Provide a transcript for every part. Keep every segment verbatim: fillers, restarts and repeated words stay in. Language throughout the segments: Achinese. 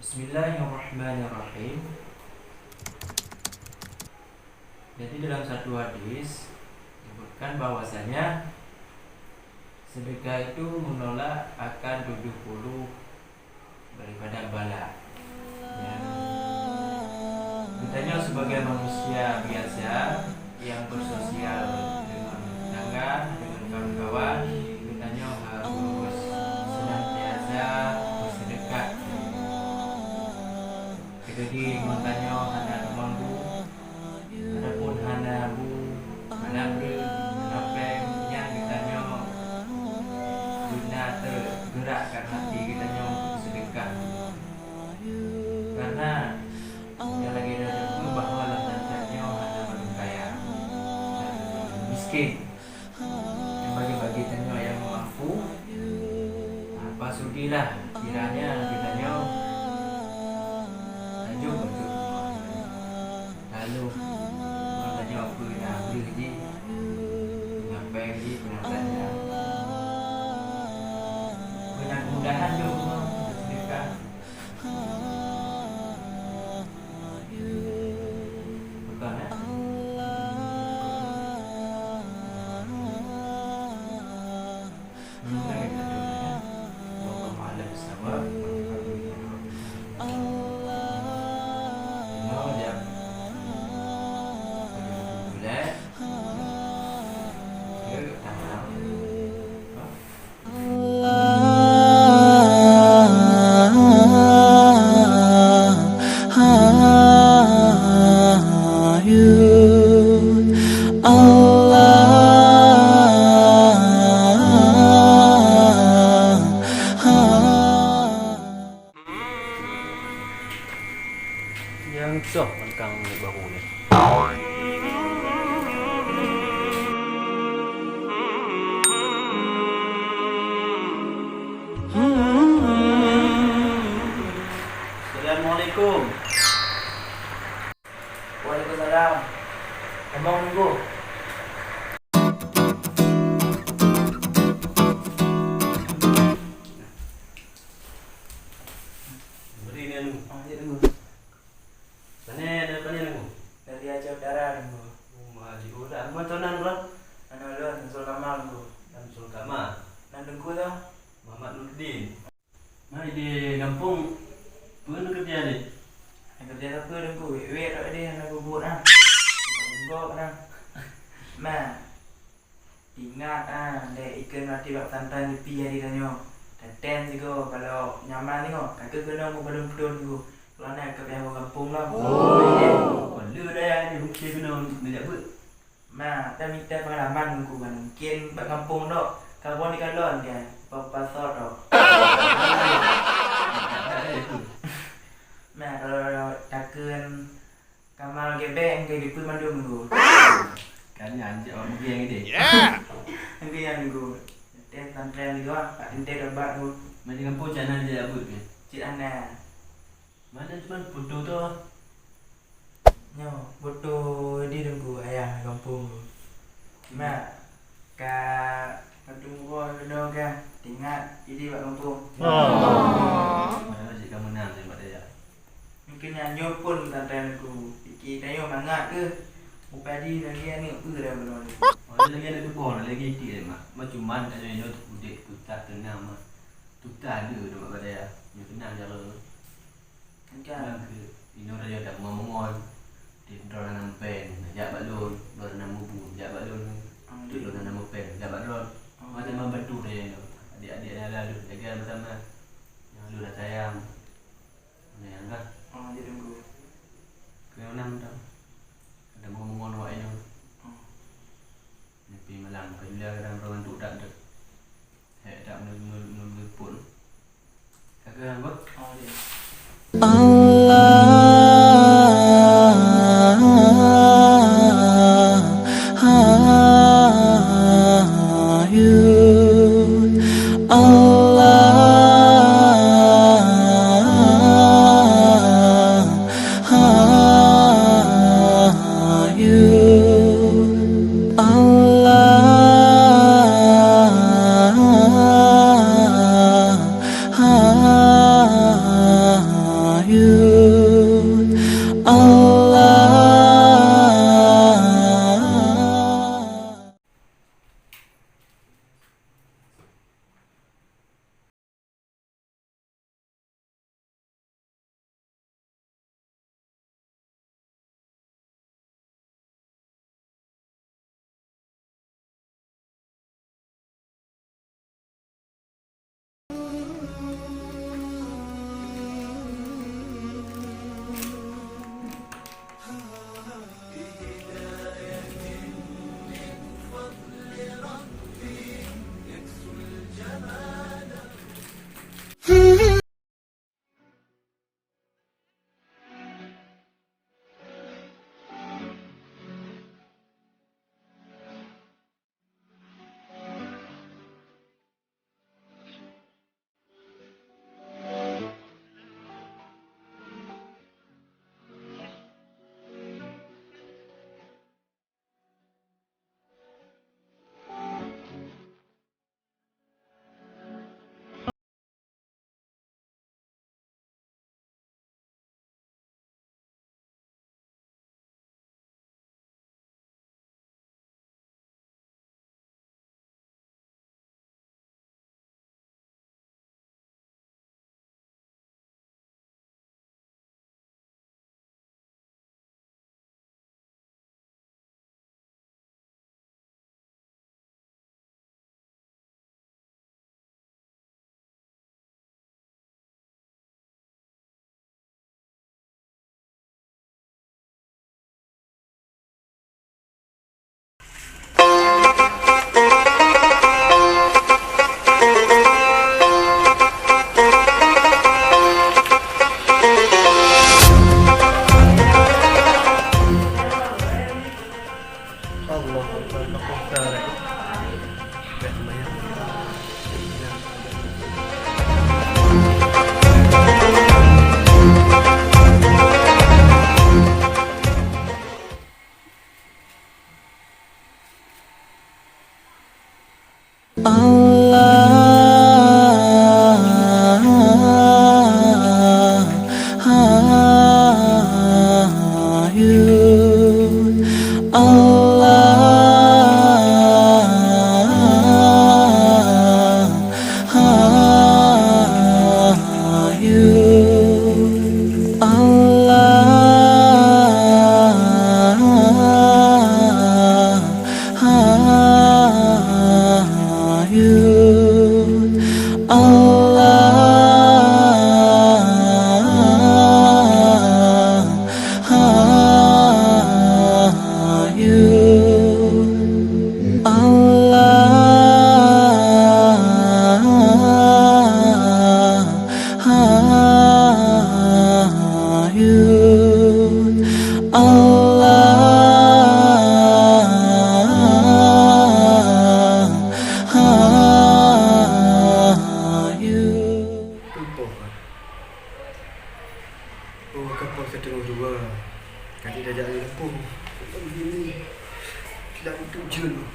Bismillahirrahmanirrahim. Jadi, dalam satu hadis disebutkan bahwasanya sedekah itu menolak akan tujuh puluh daripada bala. Ya. Geutanyoe sebagai manusia biasa yang bersosial dengan tetangga, dengan kawan-kawan, geutanyoe harus senantiasa bersedekah. Jadi, geutanyoe hana teumampu, adapun hana bu, hana breueh, hana péng, nyan geutanyoe beuna teugerakkan hati geutanyoe untuk sedekah. Karena nyang lagèe nyan teupeu bahwa lam tantan nyoe hana mandum kaya, miskin. Bagi-bagi tanyoe nyang mampu, ah, pasudilah kiranya geutanyoe tanyoe bantu. Lalu, geutanyoe peue na breueh jih, peue na péng jih, peue na beulanja. Peue na keumudahan jih untuk sedekah. Bukan, eh? Mengenai itu, ya. Wallahu a'lam bishawab. Tinggal aja. Boleh. Ya, tangan. Hah? Nyang soh mantong baru nyoe. Assalamualaikum. Waalaikumsalam. Tamong, Teungku. Bri nyan. Ah, ya, Teungku. Pane, dari pane, Teungku? Dari Aceh Utara, Teungku. Oh, Aceh Utara. Meutunan, Bro? Nama lôn Samsul Kamal, Teungku. Samsul Kamal. Nan Teungku toh? Muhammad Nurdin. Mai di gampông, peue neukeureuja di? Neukeureuja sapeue, Teungku? Wét-wét awak di hana bubuet, ah. Bumbok, ah. Ma. Ingat, ah, lé ikeu maté bak pesantren di pih hari tanyoe. Tatem sigoe, kalau nyaman singoh, ka keuh keunong meupadum-padum sigoe. Kalau na ka payah gampông lom. Oh. Kon lé daya ni mungkin keunong neujak beuet. Ma, tamita pengalaman Teungku kan. Mungkin bak gampông dok, kabon di kalon kan, bak pasot dok. Ma, kalau takheun Kamal gebek engkai geupeu mandum, Teungku. Kan nyan cit awak mugieng ideh. Engkai nyan, Teungku. Teuntèe pesantren di luwa, bak teuntèe dobat, Teungku. Meunan gampông cit hana jijak beuet keu? Cit hana. Mana cuman foto tu? Nyoe, foto di Teungku, ayah gampông, Teungku. Mak. Ka meuteumèe keunoe ka teuingat idéh bak gampông. Oh. Padahai jih ka meunang nibak dayah. Mungken nyan nyoe phon tanda Teungku. Pike tanyoe mangat keuh mupadi lagèe aneuk peue dah bunoe. Oh, lagèe aneuk teuko, lagèe itik mak. Mak cuman tanyoe nyoe udép tutah teunang mak. Tutah le nibak dayah. Nyoe teunang jalan. Nyan keuh, inoe rayeuk dak meungon-meungon. Di droeneuh hana meupèng, jak bak lôn. Droeneuh hana meubu, jak bak lôn. Di droeneuh hana meupèng, jak bak droeneuh. Macam mana bantu rayeuk nyoe. Adik-adik nyang lalu, jaga bersama. Nyang lôn sayang. Mana nyang kah? Keu nyan dah. Ada meungon-meungon awak nyoe. Nyoe pih malam, ka Julia kadang droeneuh ngantuk that deuh. Hek that meunurot, meunurot, meunurot pun. Ka keuh, Bos? Oh, iya. Allah, ha, you. Allah, ha, you. Allah, ha, you. Tumpôh. Oh, kapal ka teungoh dua. Ka jeuet tajak lé lampôh. Begini. Tidak betul jeuet.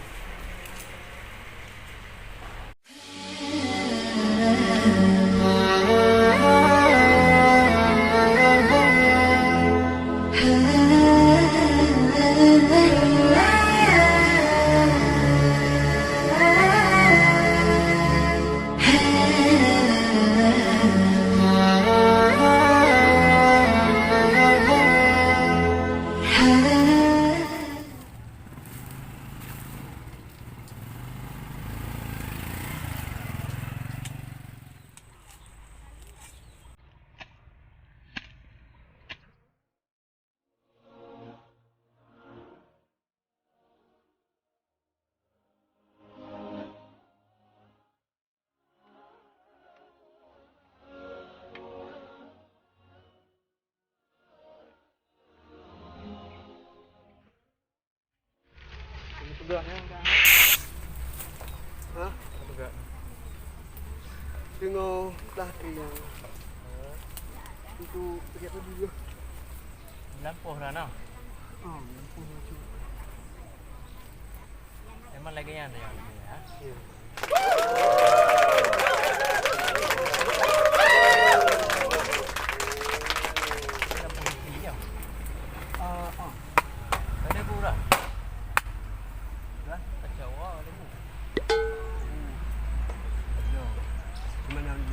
Peugah nyan dah. Hah? Peugah. Deungoe peugah keu nyang. Untuk peugah apa dulu? Lampôh dah nah. Oh, lampôh dah. Memang lagèe nyan dah, ya. Ya. Ada bu dah. Dah, kacau ada bu. Aduh. Gimana ni?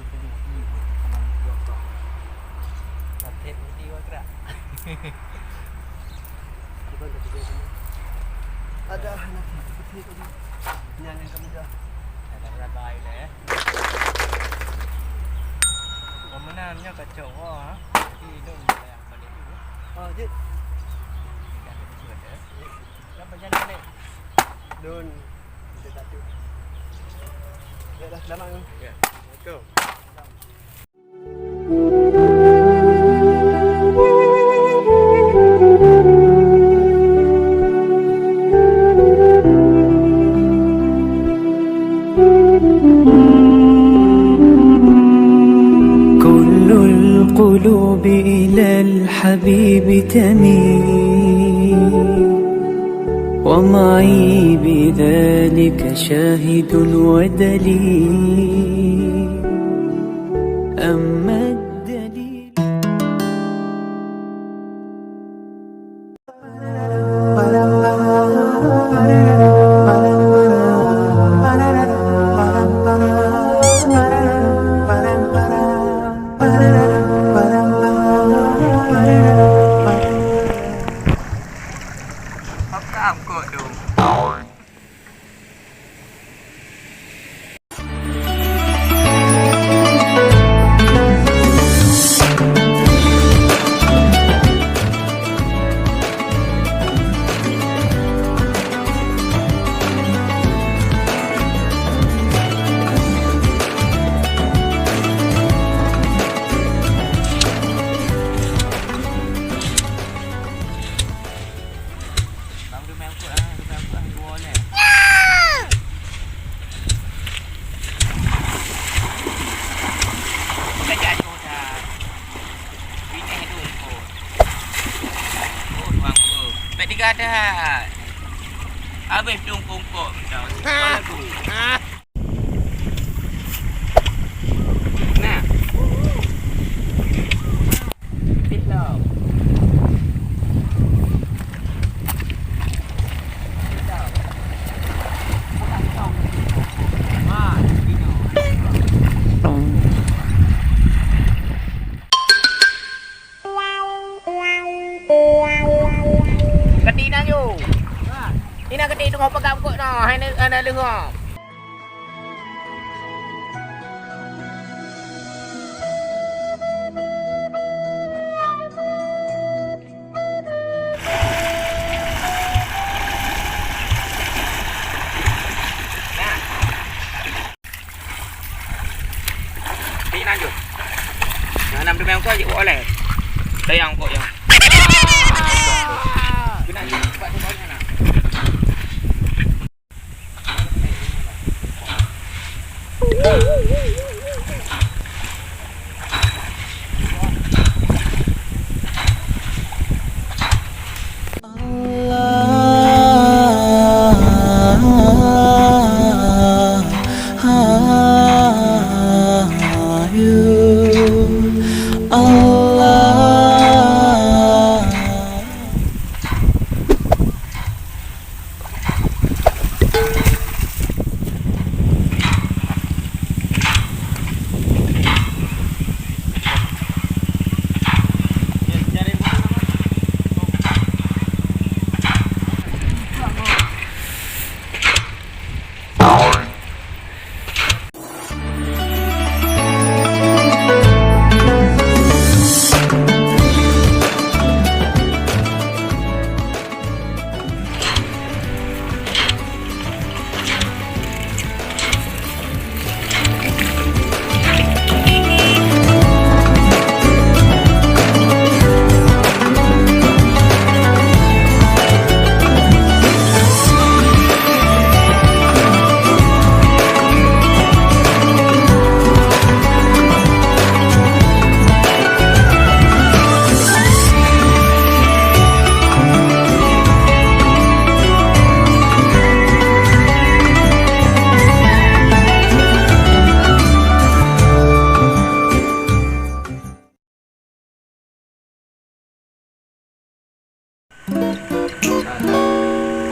Pakai putih wak kerak. Ada anak putih tadi. Nyan yang kami dah. Ada berapa air dah, ya? Pemenangnya kacau wah. Jadi hidup yang paling dulu. Oh, jit. Tidak ada sesuatu. Kenapa jangan naik? Dun. Kita satu. Baiklah, selamat. Ya. Assalamualaikum. كل القلوب إلى الحبيب تميل، ومعي بذلك شاهد ودليل. أما الدليل، Bang, tu main angkut ah, tu main angkut ah, dua ni. Kejap tu dah. Bini tu angkut. Oh, tu angkut. Pek tiga dah. Habis tu angkut-angkut. Dah, sekolah tu. Keuti na yue. Ina keuti teungoh peugah eungkôt na, hai na, hai na leuh nyoe. Nah, jom. Nah, nam teumé utai jeuet oleh. Tayang kok yang. Kena jumpa tu kau sana.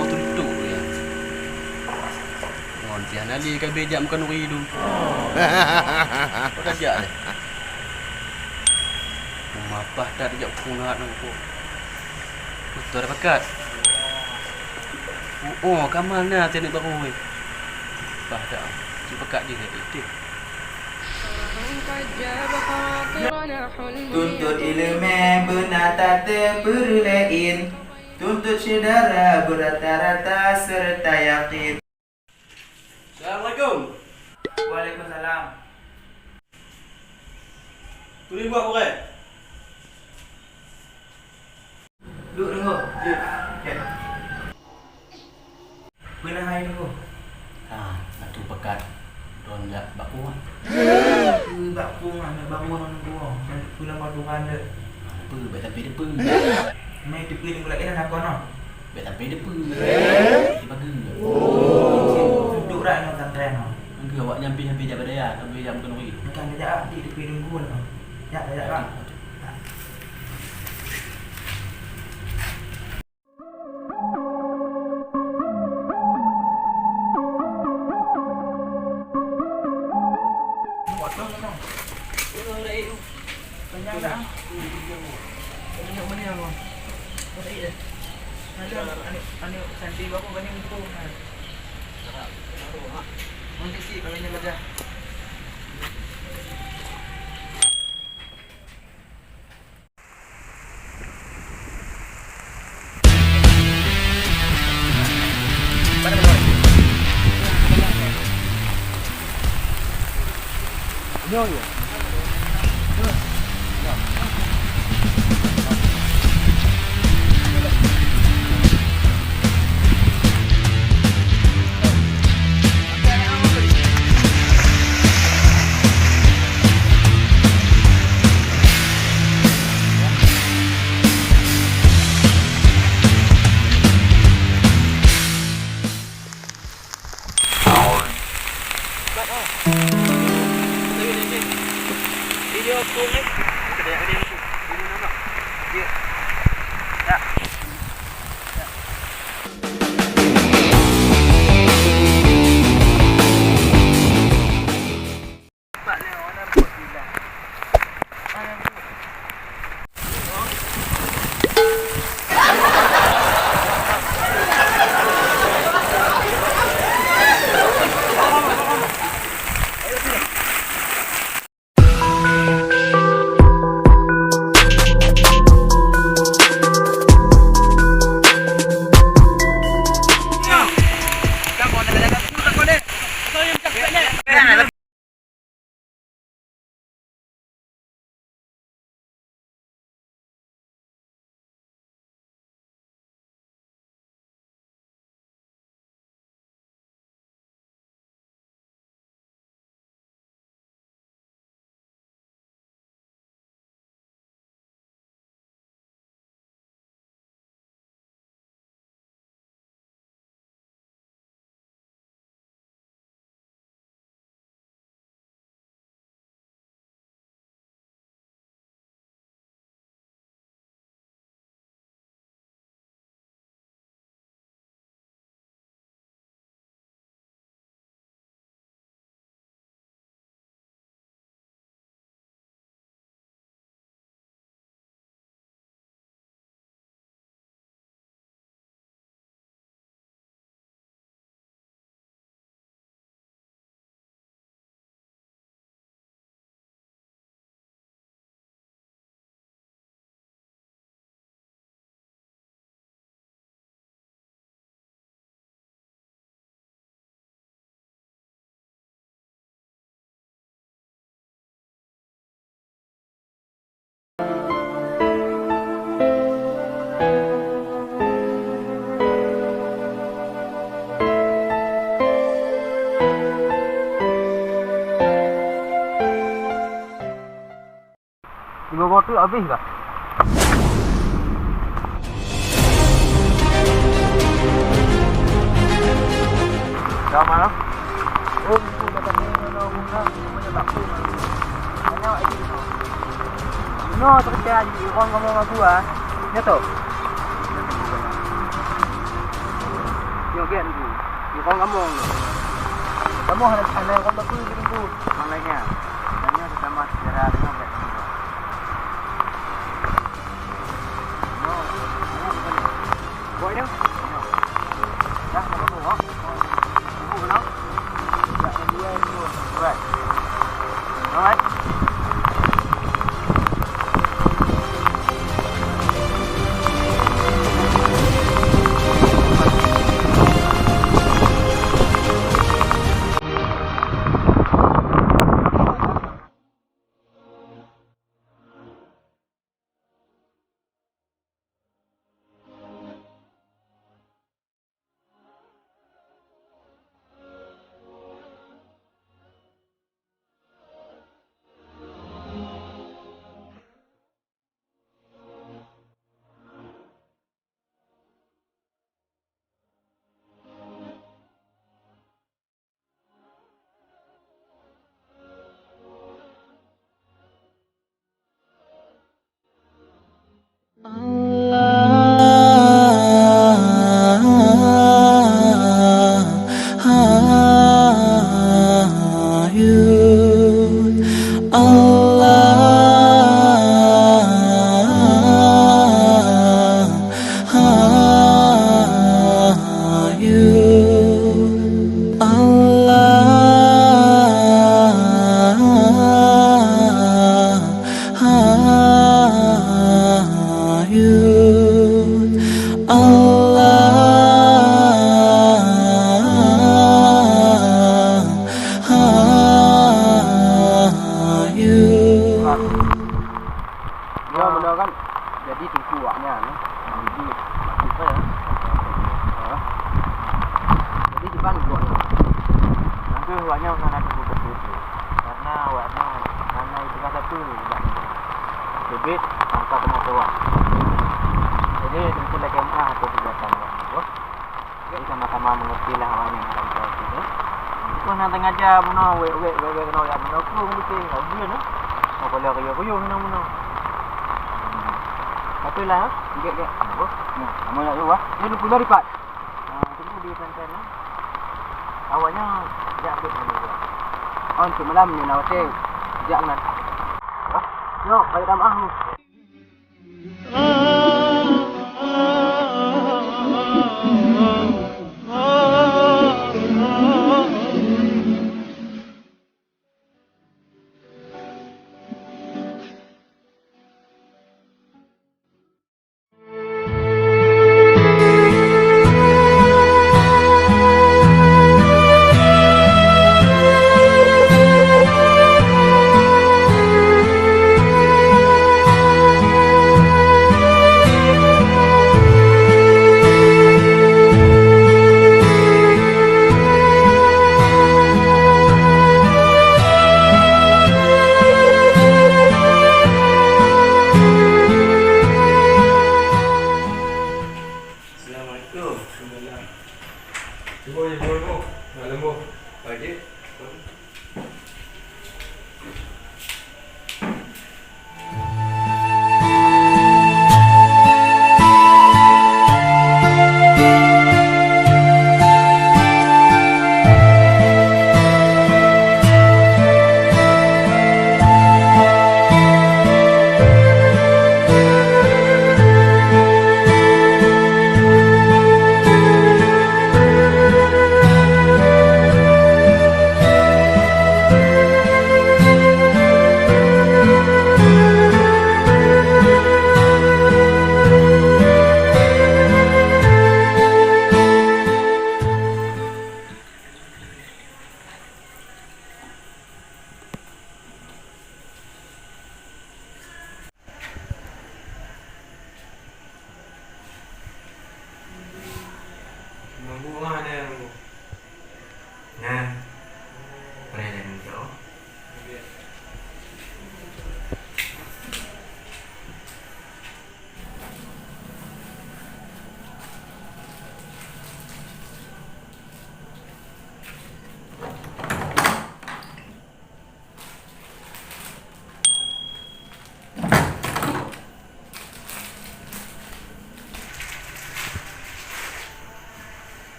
Oh, tuntuk ya. Ngon si Hana lé ka bejak makan uri tu. Kau dah jak deh. Rumah pah tak dijak pun hat nang ko. Betul ada pakat. Oh, oh, kamal na teunik baru weh. Pah tak. Cuma pakat je tadi. Tuntot ileumèe beuna tateupeureulèe in, tuntot syedara beurata-rata seureuta yakin. Assalamualaikum. Waalaikumsalam. Turi buah bukai. Duek, Teungku. Jeuet. Jeuet. Peue na hai, Teungku? Ah, atu peugah droen jak bak kuah. Peue bak kuah, nak bak kuah, Teungku? Peue lam bak kuah, Teungku? Peue, bèk sampai deue peue. Mai deue peue, Teungku, lagèe na nakon, noh. Bèk sampai deue peue. Bagi. Oh. Duduk rak ngon santri, noh. Engkau awak nyampi-nyampi jak badaya, sampai jak bukan wui. Bukan jak, di deue peue, Teungku, noh. Jak, jak, rak. Lima boh teuk habéh kah? Dah malam. Oh, itu dah tak ada orang nak, semuanya tak apa. Banyak lagi tu. Nyoe teuka di orang kamoe ngon gua. Nyoe tu. Nyoe gét tu. Di orang kamoe. Kamoe hana, hana orang baku di tu. Maknanya, dan nyoe ditambah sejarah dengan gét tu. Nyoe, nyoe bukan. Buat dia. Nyoe. Dah, dah baku, ha? Tunggu, kenal? Alright. Nyoe meunoe kan jadi teungku awaknyan, eh. Jadi, maksud saya, eh. Jadi, diban buat nyoe. Nangkeuh awaknyan hana teupeu-teupeu. Karena awaknyan hana itulah satu, teubiet angka peunatoan. Jadi, teungku lakée meuáh ateueh perbuatan awaknyan. Jadi sama-sama mengertilah awaknyan orang tua itu, ya. Pun hana sengaja bunoe, wek, wek, wek, wek, kena wek bunoe, krueng beutôi, kau buen, ya. Kau boleh kuyuh-kuyuh hina bunoe. Tapi lah, ya. Gek, gek. Apa? Nah, kamu nak jauh, ah? Dia lupa dari pat. Ah, tunggu di Banten, ya. Awalnya, jak ambil dulu, ya. Oh, untuk malam ni, nak hotel. Jak, nak. Apa? Yo, balik dah maaf.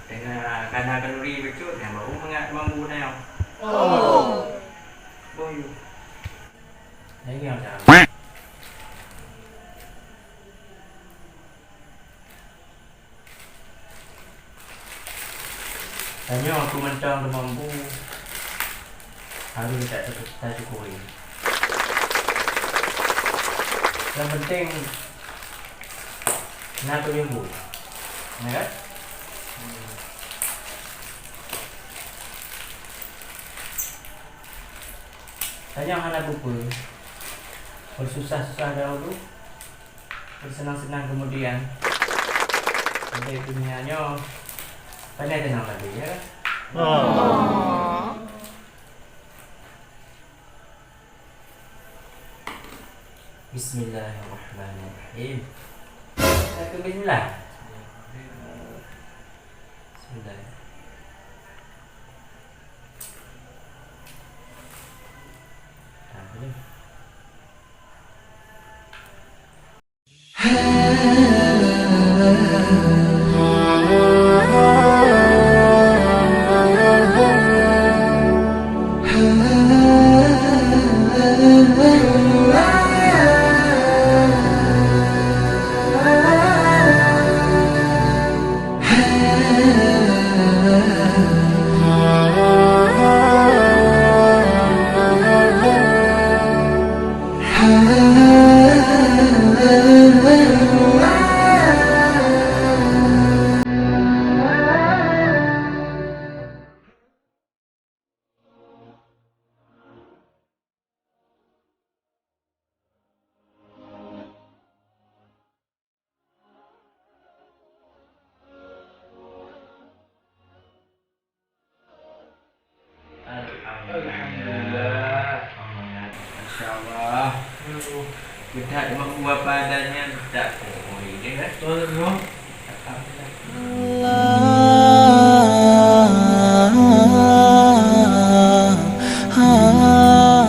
Teungoh kana khanuri bacut, nyan baru mangat mambu na nyoe. Oh. Boh yue. Lagèe nyan cara. Tanyoe keu mantong teumampu, harôh ta-, tasyukuri. Nyang penting na peunyoe bu, ya kan? Tanyoe hana peue-peue, beususah-susah dahulu. Bersenang-senang kemudian. Sampai dunia nyoe pandai tenang lagi, ya kan? Oh. Bismillahirrahmanirrahim. Bismillah. Bismillah. Nah, ini. Alhamdulillah. Masya Allah. Aduh. Kita ada mampu apa adanya, kita. Oh, ini kan? Betul, bro. Alhamdulillah.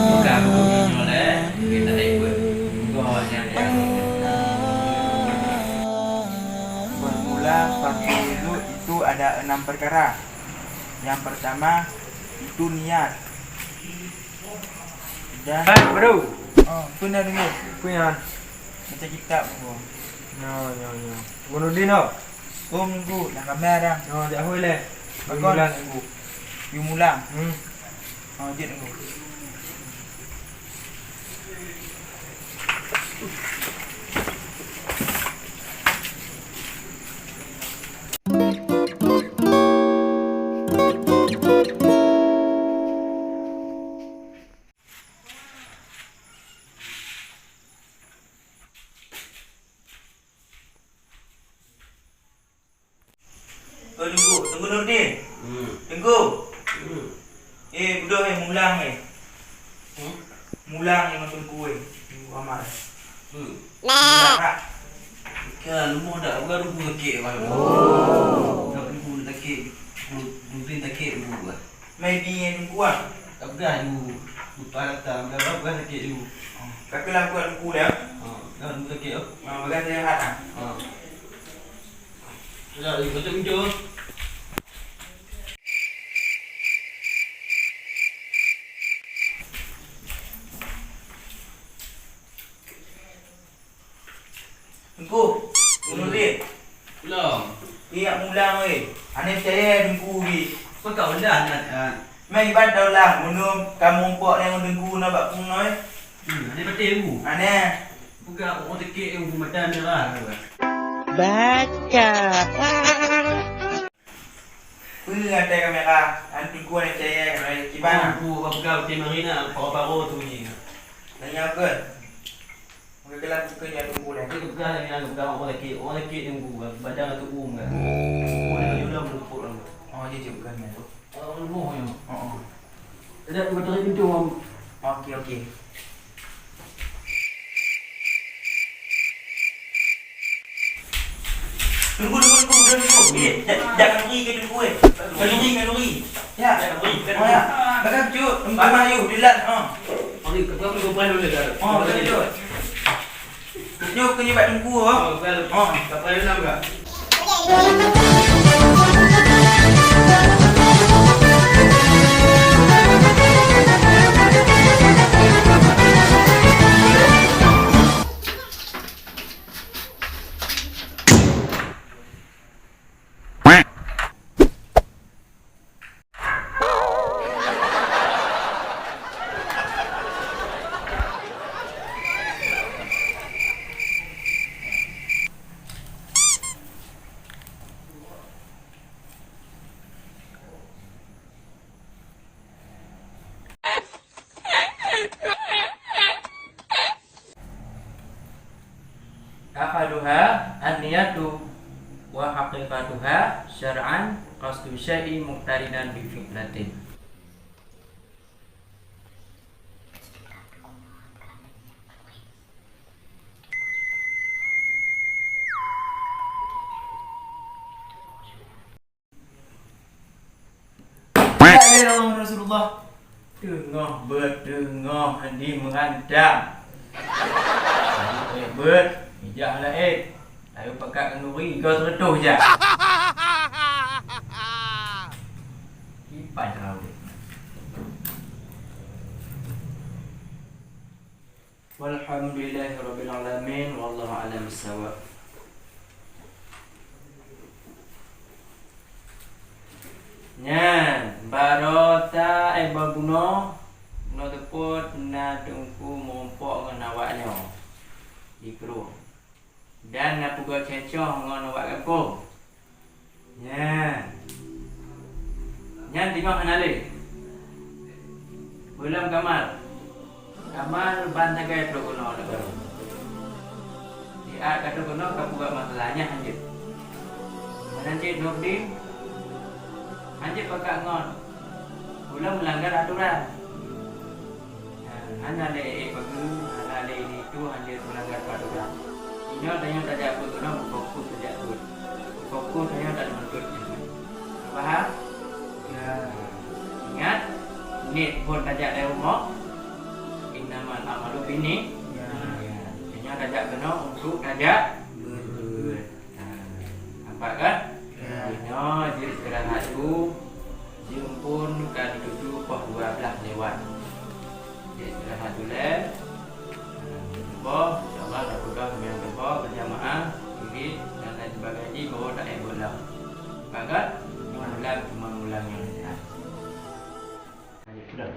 Bukan, bukan, bukan, eh. Kita ikut. Bukan awak yang dia. Bermula suatu wudhu itu ada enam perkara. Yang pertama, itu niat. Dan Ah, bro. Oh, tu dah dengar. Apa yang? Baca kitab apa? Nyo, nyo, nyo. Burhanuddin, oh? Oh, Teungku, dah ramai orang. Nyo, jak hui leh. Bakon? Yue mulang, Teungku. Yue mulang. Hmm. Oh, jeuet, Teungku. Oh, Teungku, Teungku Nurdin. Hmm. Teungku. Hmm. Eh, beudôh, eh, mulang, eh. Hmm? Mulang, eh, ngon Teungku, eh. Teungku Amar. Hmm. Mulang, Kak. Ka leumoh dak, bukan Teungku sakét, Bang. Oh. Dak Teungku sakét, Teungku, Teungku sakét, Teungku, Bang. Maybe ngon Teungku ah. Tak peugah ju, lupa datang, dah peugah sakét ju. Oh, ka keulah buat Teungku dah. Ha, dah Teungku sakét tu. Ha, peugah sihat ah. Ha. Dah, baca muncul. Teungku, Teungku Nurdin. Lom. Pih jak mulang weh. Aneh peucaya Teungku weh. Peugah ulah nyan, ah. Meuibat dah ulang, meunyoe kamoe umpok nyan ngon Teungku na bak peue nyoe. Hmm, aneh patéh Teungku. Aneh. Peugah orang sakét Teungku mata merah. Baca. Peue atai kamera? An Teungku aneh peucaya kamera kiban ah. Teungku, peugah patéh marina, paro-paro tu bunyi. Nanya apa? Maka gelah buka dia Teungku dah. Dia kepeugah lagèe nyan, kepeugah orang sakét, orang sakét Teungku, badan tu um kan. Oh, dia julang tu. Oh, dia je bukan nyan tu. Orang leumoh nyan. Oh, oh. Tidak, betul itu, Om. Okey, okey. Teungku, Teungku, Teungku, Teungku, Teungku. Eh, jak, jak khanuri keu Teungku, eh. Khanuri, khanuri. Ya. Jak khanuri, khanuri. Oh, ya. Bakal cut, Teungku Melayu, dilan, ha. Khanuri, keu Teungku payah dulu, kan? Oh, bakal cut. Nyoe keu nibak Teungku, ha. Oh, bakal. Oh. Kapal dalam, kan? Tuha syar'an qasdu syai'in muqtarinan bi fi'latin. La ilaha illallah Rasulullah. Teungoh beuet, teungoh handi meurantang. Lalu beuet, ijak laén. Lalu pakat khanuri, tiga seureutôh jak. Kipan tahu. Walhamdulillahirabbil alamin, wallahu a'lam bissawab. Nyan, barota, eh, babunoe, bunoe teupôt na teungku meurumpok ngon awak nyoe di krueng. Dan na peugot ceucoh ngon awak gampông. Nyan. Nyan teungoh hana lé. Beulam kamal. Kamal ban sagai trok keunoe lagèe. Di at ka trok keunoe ka peugot masalah nyan hanjeuet. Meunan cit Nurdin hanjeuet pakat ngon. Ulôn meulanggar atoran. Hana lé ék bageue, hana lé ini itu, hana lé meulanggar peraturan. Inoe tanyoe tajak beuet keunoe, fokus tajak beuet. Fokus tanyoe tajak beuet. Paham? Ya. Ingat, niet phôn tajak dari rumoh. Innamal a'malu binniyat. Ya. Ya. Tanyoe tajak keunoe untuk tajak beuet. Nampak kan? Ya. Inoe jeuet istirahat dulu. Jeuem phôn ka dituju poh dua belas lewat. Jeuet istirahat dulu. Nah, suboh, insya Allah, tapeugah seumayang suboh berjamaah, wirid, dan lain sebagainya, baru taék beuet lom. Nampak kan? Ulang, cuma ulang nyang nasihat. Ayo, ulang.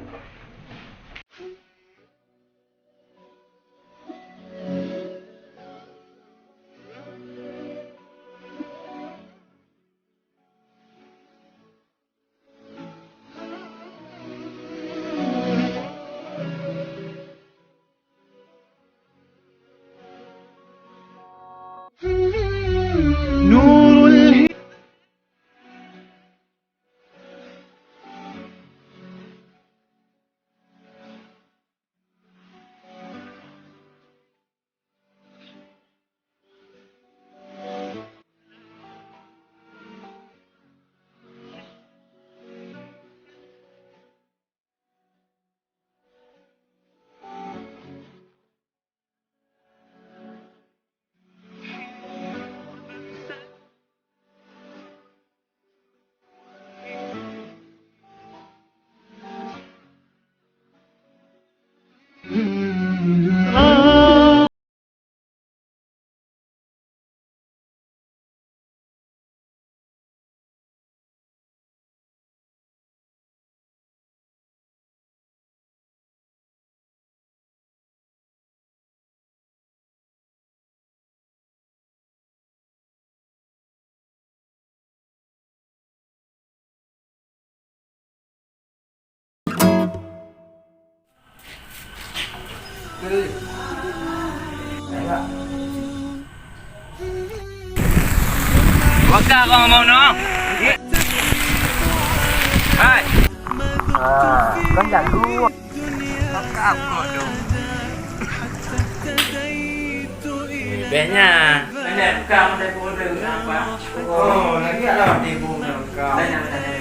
Wakah kau mau no? Hai. Ah, kan jago. Wakah kau dong. Lebihnya. Banyak tukang dari bodoh apa? Oh, lagi ada di bodoh kau. Banyak, banyak.